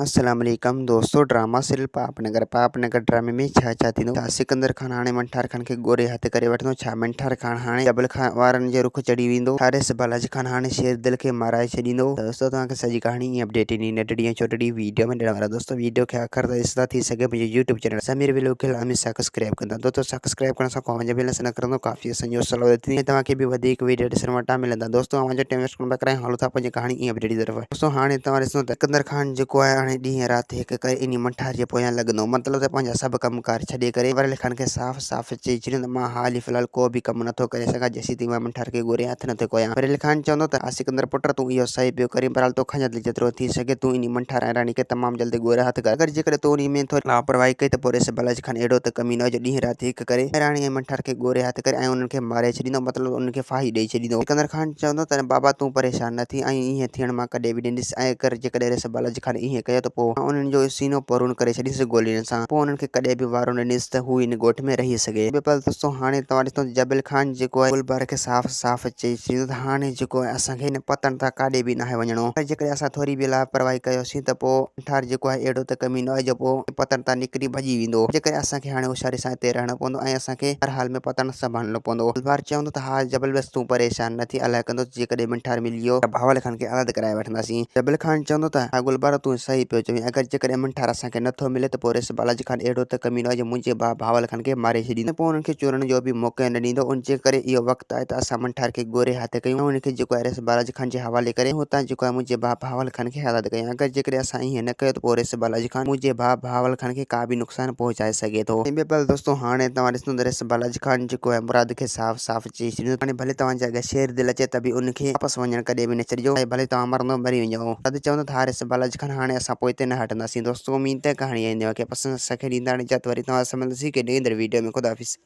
السلام عليڪم دوستو ڊراما سيريل پاپ نگر پاپ نگر ڊرامي ۾ ڇا ڇا ٿيندو ڇا سڪندر خان هاڻي منٺار خان کي ڳوري هٿ ڪري وٺندو ڇا منٺار خان هاڻي جبل خان وارن جي رخ چڙهي ويندو ڇا ريس بالاجي خان هاڻي شير دل کي مارائي ڇڏيندو ته دوستو توهان کي سڄي ڪهاڻي ۽ اپڊيٽ انهي ننڍڙي ۽ ڇوٽڙي ويڊيو ۾ ڏيڻ وارا دوستو ويڊيو کي آخر تائين ڏسندا ٿي سگهي منهنجي يوٽيوب چينل سمير ولوگ کي لازمي سبسڪرائب ڪندا دوستو سبسڪرائب ڪرڻ سان ڪو اوهان جو به نه ڪرندو ڪافي اسان جي حوصلا وڌندي ۽ توهان کي به وڌيڪ ويڊيو ڏسڻ وٽان ملندا دوستو اوهان جو ٽائم ويسٽ ڪونه پيا ڪرايون هلو ٿا پنهنجي ڪهاڻي ۽ اپڊيٽ جي طرف. دوستو هاڻي توهان ڏسو ته سڪندر خان جيڪو آهي هاڻي ڏينهن رات هڪ ڪري انهي منٺار جي پويان لڳندو مطلب ته پنهنجا سڀ ڪم ڪار ڇڏي ڪري وريل خان کي صاف صاف چئي ڇڏيو ته مان حال ئي في الحال ڪو به ڪم نٿو ڪري سگهان جيسين تائين مان منٺار کي ڳوري هٿ نٿو ڪيان وريل خان چوندو ته ها سڪندر پٽ تون اهو صحيح پيو ڪرين بهرحال توکان جلد جيترو ٿي سگهي تون انهي منٺار ۽ راڻي کي تمام جلد ڳوري هٿ ڪر اگر جيڪڏهن تو انهي ۾ ٿوري لاپرواهي ڪئي ته پوء ريس بلوچ خان اهڙو ته ڪمينو آهي جو ڏينهن رات هڪ ڪري راڻي ۽ منٺار کي ڳوري هٿ ڪري ۽ انهن کي ماري ڇڏيندو مطلب ته انهن کي ڦاهي ڏئي ڇڏيندو. سڪندر خان چوندو ته بابا تون پريشان نه ٿي ۽ ائين ٿيڻ مان ڪڏهن به ڏينديس ۽ اگر جيڪڏهن ريس بلوچ خان ائين ڪيو ته پوء مان انهن جو سينو پورون ڪري ڇڏيندس گولين سان پوء انهن کي ڪڏهن به وارو نه ڏيندس ته هو هن ڳوٺ ۾ رهي سگهي. ٻيو پل دوستو هاڻي توهان ڏسندو ته جبل خان جيڪو آهي گلبهار کي صاف صاف چئي ڇڏيندو ته هاڻي جيڪو آهي اسان کي هن پتڻ تان ڪاڏي به ناهي وڃڻو پر جيڪڏهن اسان ٿوري به لاپرواهي ڪيوسين ته پوء ٺار جيڪو آهي اهڙو ته ڪمينو آهي جو پوء پتڻ تان نڪري ڀڄي ويندو. جيڪڏهن اسان کي هاڻي هوشياري سان هتي رهڻو پوندو ۽ اسان کي هر حال ۾ پتڻ سنڀالڻو پوندو. گلبهار چوندو ته ها جبل بس تون پريشان نه ٿي الله ڪندو ته جيڪڏهن منٺار ملي ويو ته بهاول خان کي آزاد ڪرائي وٺنداسين. جبل خان چوندو ته ها گلبهار تون صحيح پيو چوين اگر جيڪڏهن منٺار اسان کي نه ٿو ملي ته پوء ريس بالاجي خان اهڙو ته ڪمينو آهي جو منهنجي ڀاء بهاول خان کي ماري ڇڏيندو ۽ پوء انهن کي چورڻ جو به موقعو نه ڏيندو ان جي ڪري اهو وقت آهي ته اسان منٺار کي ڳوري هٿ ڪيون ۽ ان کي جيڪو آهي ريس بالاجي خان جي حوالي ڪري هتان جيڪو آهي منهنجي ڀاء بهاول خان کي آزاد ڪيون اگر جيڪڏهن اسان ائين نه ڪيو ته پوء ريس بالاجي خان منهنجي ڀاء بهاول خان کي ڪا به نقصان پهچائي سگهي ٿو. ۽ ٻيو پل دوستو هاڻي توهان ڏسندو ته ريس بالاجي خان جيڪو آهي مراد کي صاف صاف چئي ڇڏيندو ته هاڻي ڀلي توهان جي اڳيان شير دل اچي ته به ان کي واپس وڃڻ ڪڏهن به نه ڇڏجو ۽ ڀلي توهان مرندو مري وڃو. مراد چوندو ته ها ريس بالاجي خان هاڻي اسان پوئتي نه هٽنداسين دوستو اميد ته ڪهاڻي ۽ کي پسند اسان کي ڏيندا اجازت وري توهان سان ملنداسين ڪنهن ايندڙ ويڊيو ۾ خدا حافظ.